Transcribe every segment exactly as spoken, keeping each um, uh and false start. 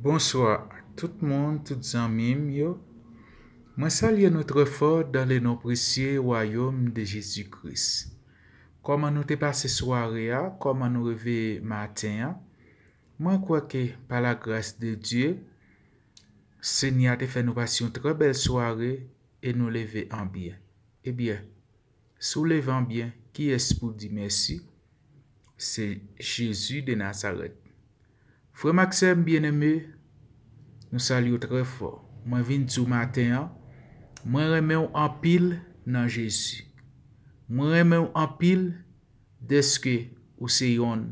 Bonswa tout moun, tout zanmi m yo. Mwen salye nou trè fò dans le nom précieux royaume de Jésus-Christ. Kòman nou te pase sware a? Kòman nou reveye maten an? Mwen kwè ke pa la gras de Dye, Senyè a te fè nou pase yon trè bèl sware e nou leve an byen. Ebyen, si w leve an byen, kiyès pou di mèsi? Se Jezi de Nazarèt. Frè m ak sè m byeneme, nou salye w trè fò. Mwen vin di w maten an, mwen renmen w anpil nan Jezi. Mwen renmen w anpil dèske ou se yonn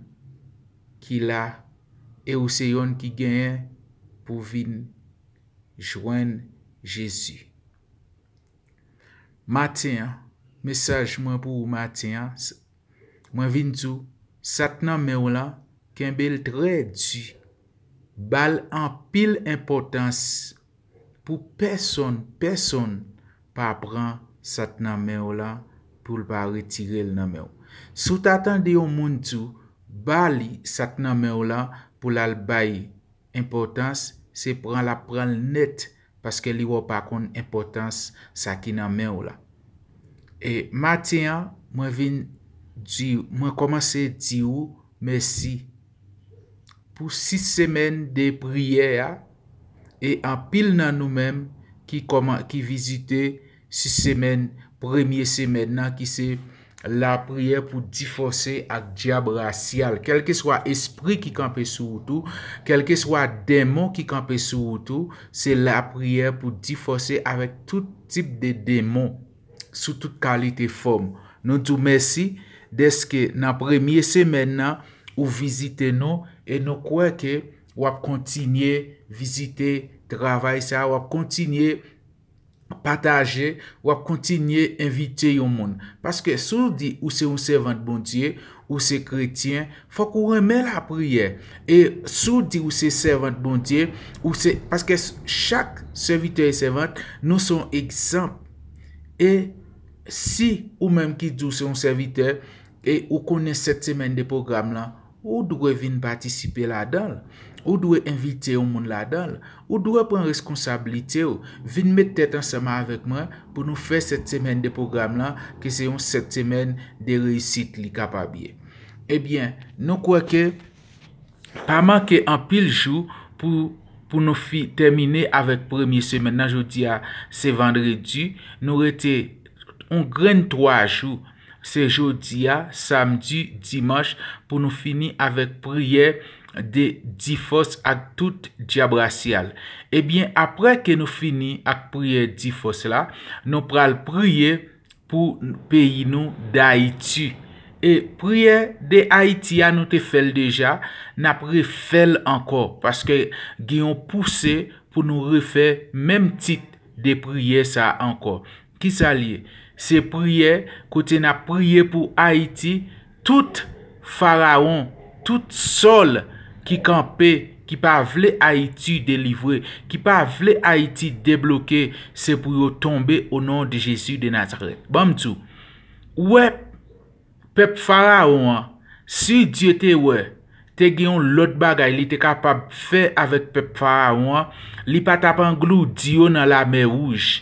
ki la e ou se yonn ki genyen pou vin jwenn Jezi. Maten an, mesaj mwen pou ou maten an, s- mwen vin di w, sa k nan men w lan, kenbe l trè di. Ba l anpil enpòtans pou pèsonn, pèsonn pa pran sa k nan men w lan pou l pa retire l nan men w. Si w ta tande yon moun di w, ba li sa k nan men w lan pou l al bay enpòtans, se pran l ap pran l nèt, paske li wè w pa konn enpòtans sa ki nan men w la. E maten an, mwen vin di, mwen kòmanse di w mèsi pou sis semèn de priyè a, e anpil nan nou menm ki kòman, ki vizite sis semèn, premye semèn nan, ki se lapriyè pou difòse ak dyab rasyal. Kèlkeswa espri ki kanpe sou wout ou, kèlkeswa demon ki kanpe sou wout ou, se lapriyè pou difòse avèk tout tip de demon sou tout kalite fòm. Nou di w mèsi dèske nan premye semèn nan, ou vizite nou e nou kwè ke w ap kontinye vizite travay sa a, w ap kontinye pataje, w ap kontinye envite yon moun. Paske si w di ou se yon sèvant Bondye, ou se kretyen, fòk ou renmen lapriyè. E si w di ou se sèvant Bondye, ou se, paske s- chak sèvitè e sèvant, nou se yon egzanp. E si ou menm ki di w se yon sèvitè, e ou konnen sèt semèn de pwogram lan, ou dwe vin patisipe ladan l. Ou dwe envite yon moun ladan l. Ou dwe pran reskonsablite w. Vin met tèt ansanm avèk mwen pou nou fè sèt semèn de pwogram lan, ke se yon sèt semèn de reyisit li kapab ye. Ebyen, nou kwè ke pa manke anpil jou pou, pou nou fi, tèmine avèk premye semèn nan. Jodi a, se vandredi. Nou rete yon grenn twa jou. Se jodi a, samdi, dimanch, pou nou fini avèk priyè de difòs ak tout dyab rasyal. Ebyen, apre ke nou fini ak priyè difòs la, nou pral priye pou peyi nou, Dayiti. E priyè de Ayiti a, nou te fè l deja, n ap refè l ankò, paske gen yon pouse pou nou refè menm tit de priyè sa a ankò. Kisa l ye? Se priyè kote n ap priye pou Ayiti, tout farawon, tout Sòl ki kanpe, ki pa vle Ayiti delivre, ki pa vle Ayiti debloke, se pou yo tonbe o non de Jezi de Nazarèt. Ban m di w, ou wè pèp farawon an, si Dye te wè, te gen yon lòt bagay li te kapab fè avèk pèp farawon an, li pa t ap angloudi yo nan Lamè Wouj.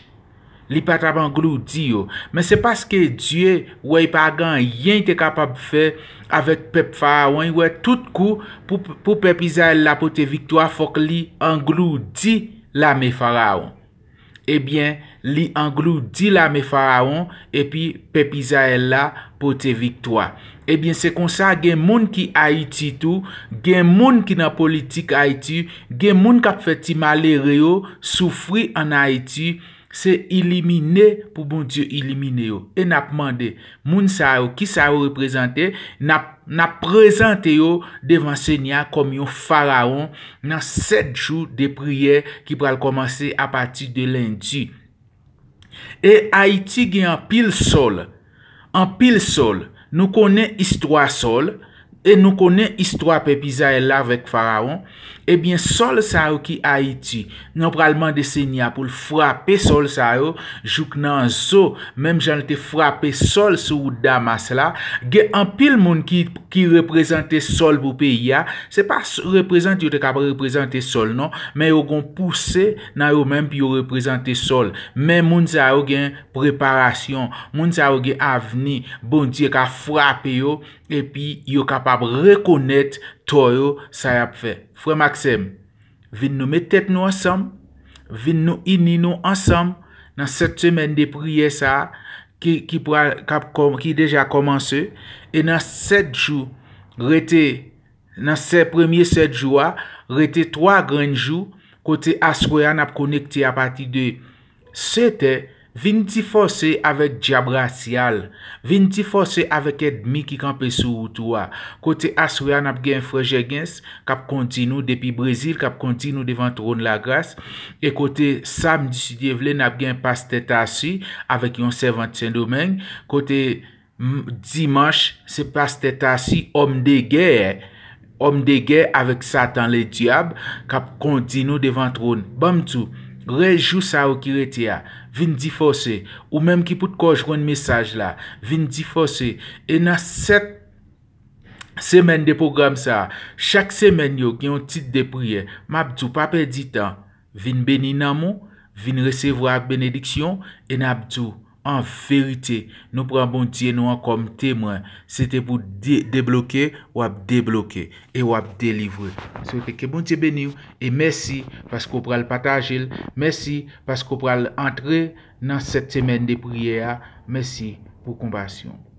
Li pa t ap angloudi yo. Men se paske Dye wè y pa gen anyen y te kapab fè avèk pèp farawon, y wè tout kou pou, pou pèp Izrayèl la pote viktwa, fòk li angloudi lame farawon. Ebyen, li angloudi lame farawon, epi pèp Izrayèl la pote viktwa. Ebyen, se konsa, gen moun ki Ayiti tou, gen moun ki nan politik Ayiti, gen moun k ap fè ti malere yo soufri ann Ayiti, se ilimine pou Bondye ilimine yo. E n ap mande, moun sa yo, kisa yo reprezante? N ap, n ap prezante yo devan Senyè a kòm yon farawon nan sèt jou de priyè ki pral kòmanse apati de lendi. E Ayiti gen anpil Sòl, anpil Sòl. Nou konnen istwa Sòl, e nou konnen istwa pèp Izrayèl la avèk farawon. Ebyen, sòl sa yo ki Ayiti, nou pral mande Senyè a pou l frape sòl sa yo jouk nan zo, menm jan l te frape sòl sou wout Damas la. Gen anpil moun ki, ki reprezante sòl pou peyi a. Se pa s-, reprezante yo te ka reprezante sòl, non, men yo gon pouse nan yo menm pou yo reprezante sòl. Men moun sa yo gen preparasyon, moun sa yo gen avni, Bondye ka frape yo, epi yo kapab rekonèt tò yo, sa y ap fè. Frè m ak sè m, vin nou met tèt nou ansanm, vin nou ini nou ansanm nan sèt semèn de priyè sa a ki, ki pral, k ap kòm-, ki deja kòmanse, e nan sèt jou, rete, nan sèt, premye sèt jou a, rete twa grenn jou, kote aswè a n ap konekte apati de setè, vin difòse avèk dyab rasyal, vin difòse avèk ènmi ki kanpe sou wout ou a. Kote aswè a n ap gen frè Jègens k ap kondi nou depi Brezil, k ap kondi nou devan twòn lagras. E kote samdi, si Dye vle, n ap gen pastè Tasi avèk yon sèvant Sendomeng. Kote m-, dimanch, se pastè Tasi, òm de gè, òm de gè avèk Satan Ledyab, k ap kondi nou devan twòn. Ban m di w, rès jou sa yo ki rete a, vin difòse. Ou menm ki poukò jwenn mesaj la, vin difòse. E nan sèt semèn de pwogram sa a, chak semèn yo gen yon tit de priyè. M ap di w, pa pèdi tan. Vin beni nanm ou, vin resevwa ak benediksyon, e n ap di w, an verite, nou pran Bondye nou an kòm temwen. Se te pou de-, debloke, w ap debloke, e w ap delivre. Swete ke Bondye beni w, e mèsi paske w pral pataje l. Mèsi paske w pral antre nan sèt semèn de priyè a. Mèsi pou konpasyon w.